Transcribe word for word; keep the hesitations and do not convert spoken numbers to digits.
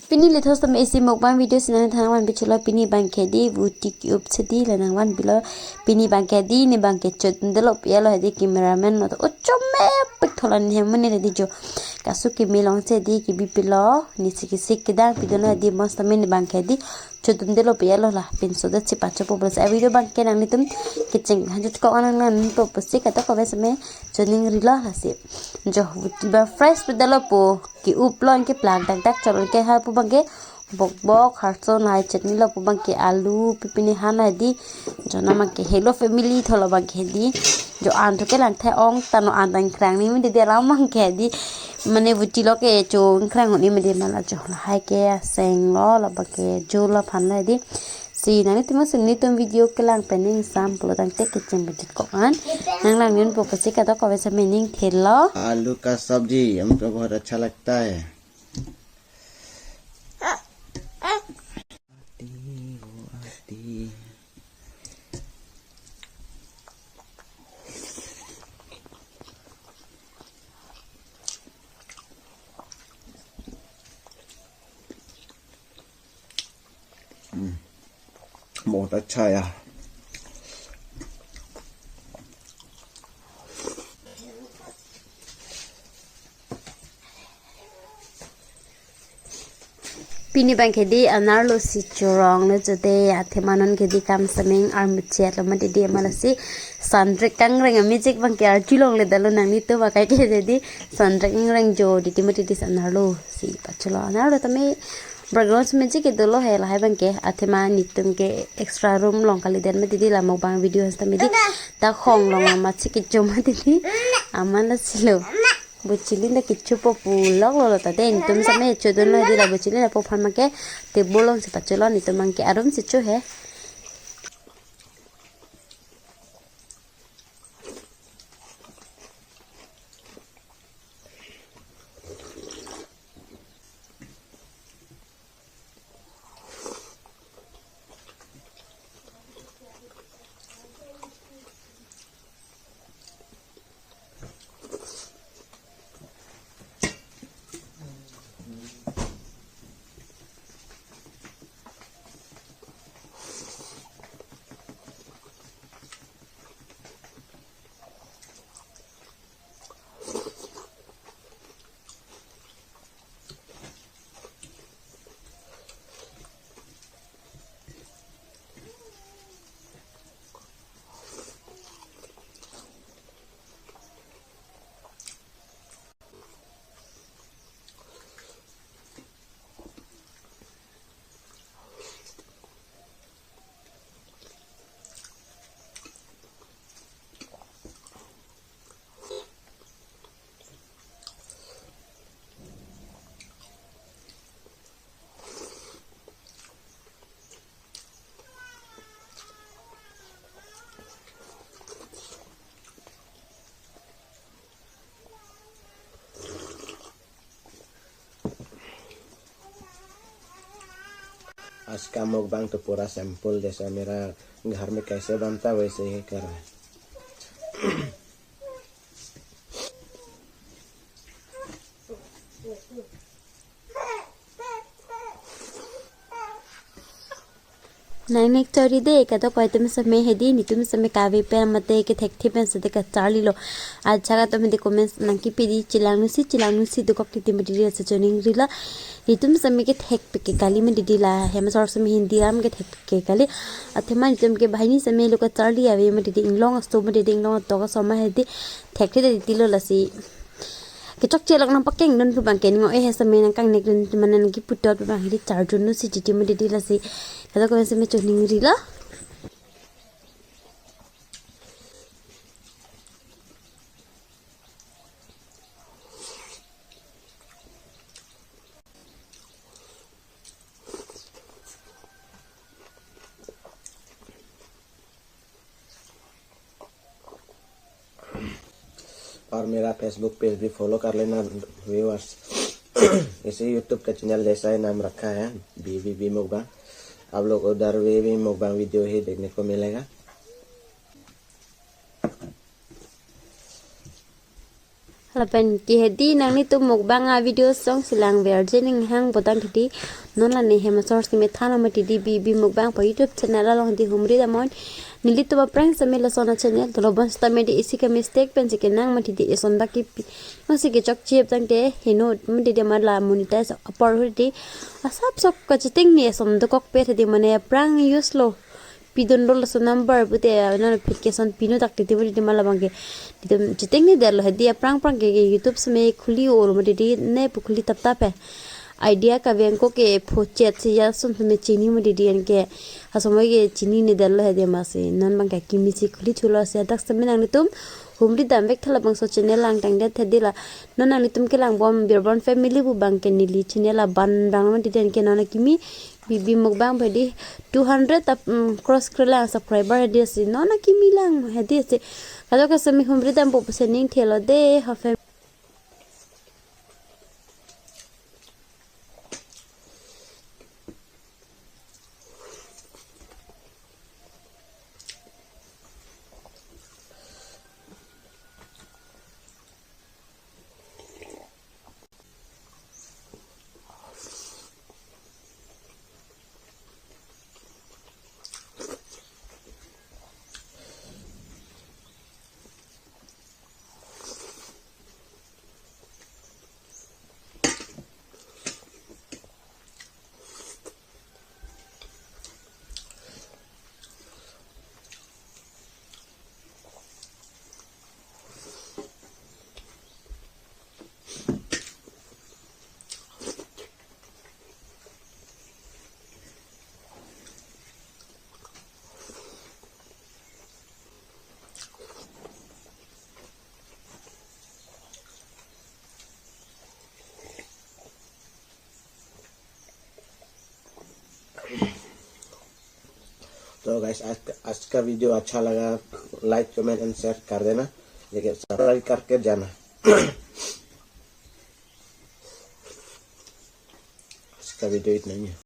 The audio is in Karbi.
Pini lethos tame isi mukbang video si nangthan nangvanpi cholo. Pini abangke di vuti ki-up si di la nangvanpilo. Pini abangke di ne abangke chot delo pi alo hedi, cameraman no to uchome pik tholan hem mane di jo. Kasu kimi long si di kibipilo, ne si kisik kedang pidunlo hedi, mos tame ne abangke di chot delo pi alo la pinso det si pachopo plus a video abangke nanglitum kecheng hanjut ko anang nangpo pusi kadokave same choningrilo lasi. Jo vuti ba fresh pu delo pu ki-up lo, anke plak dak dak cholo ke ha pu abangke bok bok harson lahai chutney lo pu abangke alu pipini han hedi. Jo na abangke helo family tholo abangke hedi. Jo an to ke lang thai ong ta no an ta ingkrang ni mede de lam abangke hedi. Mane vuti lo ke cho ingkrang ni mede ma la jo lahai ke seng lo la abangke jo lo phan lo hedi. Si nanglitum si netum video kelang pen ning sam pulo tangte kecheng bejit ko an nanglang nin po pusi kadokave same ning thelo. आलू का सब्जी हमको बहुत अच्छा लगता है। आती वो आती। हम्म, बहुत अच्छा है यार। Pini abangke di anerlo si chorong lo jode, athema non ke di kam sameng armuchet lo mati di ma lasi sandrek kangreng amejik abangke arjulong le dalo nanglitum akai ke di sandrek kangreng jo di ti mati di anerlo si pacholo anerlo tame background si mejik ke dolo he lahai abangke athema netum ke extra room along kalidet mati di la mukbang video hasta mati di ta khong long ma si kecho mati di aman lasi lo. Buchili na kichu po pu lok lo lo ta de, netum same chodun lo di la buchili lapu aphan abangke table along si pacholo, netum abangke arum si cho he. आज का mukbang तो पूरा simple, जैसा मेरा घर में कैसे बनता वैसे ही कर रहा है। Nang nek chori de, kadokave atum same hedi, netum same kave pen mate kethek thip pen sede kacharli lo. Ajahak atum hedi comments nangkipi di chelang nusi, chelang nusi dokok titi mati di lasi choningrilo. Netum same kethek pik ke kali mati di la, hem asor same Hindi ram kethek pik ke kali. Athema netum ke banghini same lo kacharli ave mati di inglong aso mati di inglong atok aso ma hedi thek thip titi lo lasi. Kechokche lok nangpakeng dun pu abangke ngo eh same nangkangnek dun mane nangkipu tot pu abang hedi charjun nusi titi mati di lasi. Kadokave same choningrilo. और मेरा Facebook page भी follow कर लेना viewers। इसे YouTube का channel जैसा ही नाम रखा है, बीवीबी mukbang। आप लोग उधर भी, भी mukbang video ही देखने को मिलेगा। Lapen ke hedi nanglitum mukbang a video song silang verjin ning hang botang titi non la ne hem asor si methan ama titi B B Mukbang pa YouTube channel along di humri damnon. Nelitum aphrang seme lason a channel tolo bon sita medi isi ke mistake pen si kenang ma titi eson baki pi. Masi ke chok chip tangte heno ma titi ma la monetize apor hu titi asap sok kachiteng ni eson dokok pe titi mane aphrang use lo. Pidun lo laso number pute, ah, non phit keson pinu tak titi pute ma labang ke. Titi chiteng ni detlo hedi aphrang phrang ke, ke YouTube seme khuli olo ma titi ne pu khuli tap tap he. Idea kaveng ko ke pho chet si ya sum seme chini ma titi anke. Asomoi ke chini ni detlo hedi masi. Non bang ke kimi si khuli thulo si dak seme nanglitum humri dam vek tha labangso channel lang tang det hedi la. Non nanglitum kelang bom Birbon family pu bang ke neli channel abang bang ma titi anke non akimi B B Mukbang hedi two hundred tap, mm, cross krelang subscriber hedi si non akimi lang hedi si. Kado ka semi humri dam po pusi ning thelo de ha fam. तो गाइस, आज का, आज का वीडियो अच्छा लगा, like, comment and share कर देना, लेकिन सब्सक्राइब करके जाना। आज का वीडियो इतना ही है।